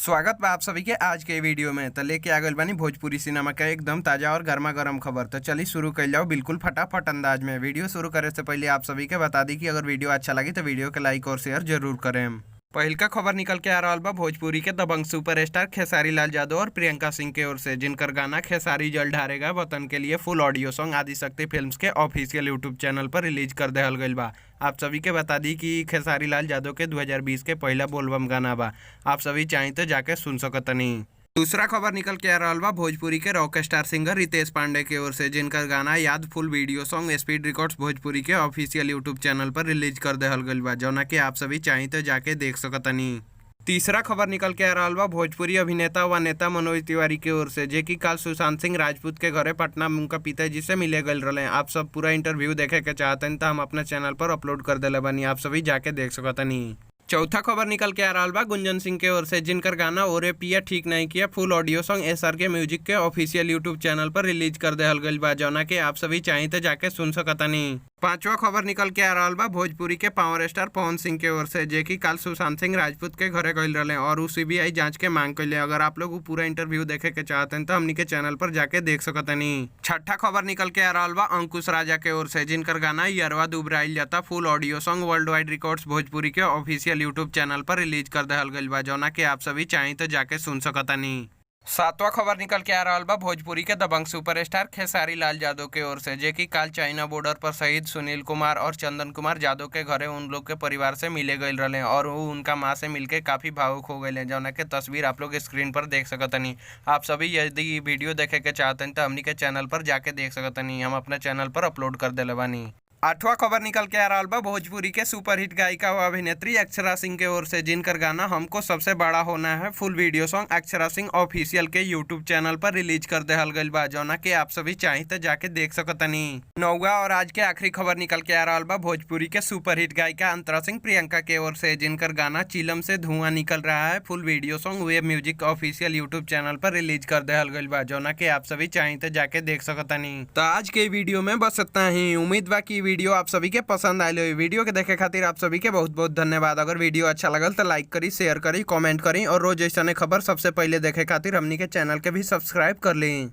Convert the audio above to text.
स्वागत बा आप सभी के आज के वीडियो में। तो लेके आ गइल बानी भोजपुरी सिनेमा का एकदम ताजा और गर्मा गर्म खबर। तो चलिए शुरू कर जाओ बिल्कुल फटाफट अंदाज में। वीडियो शुरू करे से पहले आप सभी के बता दी कि अगर वीडियो अच्छा लगी तो वीडियो के लाइक और शेयर जरूर करें। पहिलका खबर निकल के आ रहा बा भोजपुरी के दबंग सुपरस्टार खेसारी लाल यादव और प्रियंका सिंह के ओर से, जिनकर गाना खेसारी जल ढारेगा वतन के लिए फुल ऑडियो सॉन्ग आदिशक्ति फिल्म्स के ऑफिशियल यूट्यूब चैनल पर रिलीज कर देहल गइल बा। आप सभी के बता दी कि खेसारी लाल यादव के 2020 के पहला बोलबम गाना बा। आप सभी चाहें तो जाके सुन सकतनी। दूसरा खबर निकल के आ रहा बा भोजपुरी के rock star singer Ritesh Pandey के ओर से, जिनका गाना याद full video song speed records Bhojpuri के ऑफिशियल यूट्यूब चैनल पर रिलीज कर देहल गइल बा, जौना कि आप सभी चाहें तो जाके देख सकतनी। तीसरा खबर निकल के आ रहा बा भोजपुरी अभिनेता व नेता मनोज तिवारी के ओर से, जे कि काल सुशांत सिंह राजपूत के घरे पटना में उनका पिताजी से मिले गए रहे। आप सब पूरा इंटरव्यू देखे के चाहतनी तो हम अपना चैनल पर अपलोड कर दिले बानी, आप सभी जाके देख सकतनी। चौथा खबर निकल के आ रहा बा गुंजन सिंह के ओर से, जिनकर गाना ओरे पिया ठीक नहीं किया फुल ऑडियो सॉन्ग एसआर के म्यूजिक के ऑफिशियल यूट्यूब चैनल पर रिलीज कर देहल गइल बा, जौना के आप सभी चाहें तो जाके सुन सकतनी। पांचवा खबर निकल के आ रहा बा भोजपुरी के पावर स्टार पवन सिंह के ओर से, जे कि काल सुशांत सिंह राजपूत के घरे गइल रहे और उ सीबीआई जांच के मांग कैले। अगर आप लोग उ पूरा इंटरव्यू देखे के चाहते तो हमनी के चैनल पर जाके देख सकतनी। छठा खबर निकल के आ रहा बा अंकुश राजा के ओर से, जिनकर गाना यरवा दुबराइल जाता full audio song world wide records Bhojpuri के ऑफिशियल यूट्यूब चैनल पर रिलीज कर देहल गइल बा, जौना के आप सभी चाहें तो जाके सुन सकतनी। सातवां खबर निकल के आ रहा बा भोजपुरी के दबंग सुपरस्टार खेसारी लाल यादव के ओर से, जे कि काल चाइना बॉर्डर पर शहीद सुनील कुमार और चंदन कुमार यादव के घरे उन लोग के परिवार से मिले गए रहे और वो उनका माँ से मिलके काफ़ी भावुक हो गए, जौना के तस्वीर आप लोग स्क्रीन पर देख सकतनी। आप सभी यदि वीडियो देखे के चाहतनी तो हमनी के चैनल पर जाके देख सकतनी, हम अपना चैनल पर अपलोड कर दिले बानी। आठवां खबर निकल के आ रहा बा भोजपुरी के सुपरहिट गायिका व अभिनेत्री अक्षरा सिंह के ओर से, जिनकर गाना हमको सबसे बड़ा होना है full video song Akshara Singh official के यूट्यूब चैनल पर रिलीज कर देहल गइल बा, जौना के आप सभी चाहें तो जाके देख सकतनी। नौवा और आज के आखिरी खबर निकल के आ रहा बा भोजपुरी के सुपरहिट गायिका अंतरा सिंह प्रियंका के ओर से, जिनकर गाना चिलम से धुआं निकल रहा है full video song wave music official YouTube channel पर रिलीज कर देहल गइल बा, जौना के आप सभी चाहें तो जाके देख सकतनी। तो आज के वीडियो में बस इतना ही। उम्मीद बा कि वीडियो आप सभी के पसंद आयल होई। वीडियो के देखे खातिर आप सभी के बहुत बहुत धन्यवाद। अगर वीडियो अच्छा लगल तो लाइक करी, शेयर करी, कमेंट करी और रोज ऐसा खबर सबसे पहले देखे खातिर हमनी के चैनल के भी सब्सक्राइब कर ली।